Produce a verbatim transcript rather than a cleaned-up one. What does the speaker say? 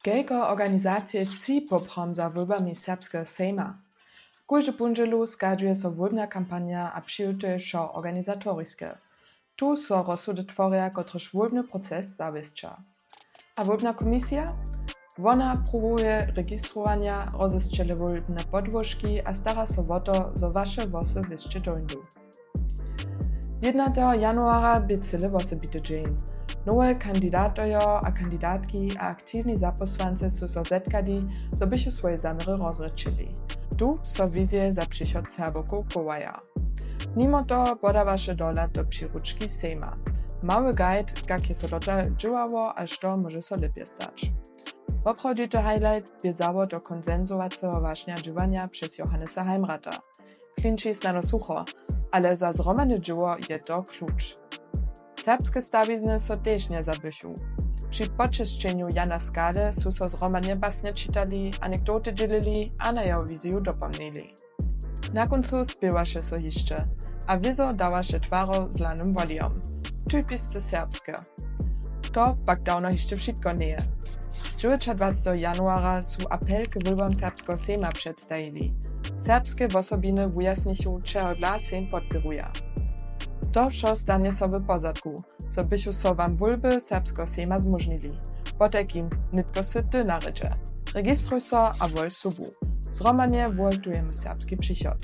Kelko organizacije tři poprawom za wólbami Serbskeho sejma? Kóždy póndźelu schadźuje so wólbna kampanja a přihotuje wšo organizatoriske. Tu so rozsudy tworja, kotryž wólbny proces zawěsća. A wólbna komisija? Wona pruwuje registrowanja, rozesćele wólbne podłožki a stara so wo to, zo waše hłosy wěsće dóńdu. Jědnateho januara bě cyle wosebity dźeń. Nowe kandidatojo a kandidatki a aktiwni zapósłance su so zetkali, zo bychu swoje zaměry rozrěčili. Tu so wizije za přichod Serbokow chowaja. Nimo toho podawaše dohlad do přiručki sejma. Mały guide, kak je so dotal dźěłało a što móže so lěpje stać. Woprawdźity highlight bě zawod do konsensowaceho wašnja dźěłanja přez Johannesa Heimrata. Klinči snano sucho, ale za zhromadne dźěło je to kluč. Serbske stawizny so tež njezabychu. Při počesćenju Jana Skale su so zhromadnje basnje čitali, anekdoty dźělili a na jeho wiziju dopomnili. Na kóncu spěwaše so hišće a wězo dawaše twaro z lanym wolijom. Typisce serbske. To pak dawno hišće wšitko njeje. Dźewjećadwaceteho januara su apel k wólbam Serbskeho sejma předstajili. Serbske wosobiny wujasnichu, čehodla sejm podpěruja. To wšo stanje so w pozadku, zo bychu so wam wólby Serbskeho sejma zmóžnili. Potajkim, nětko sy ty na rědźe. Registruj so a wol sobu. Zhromadnje wuhotujemy serbski přichod.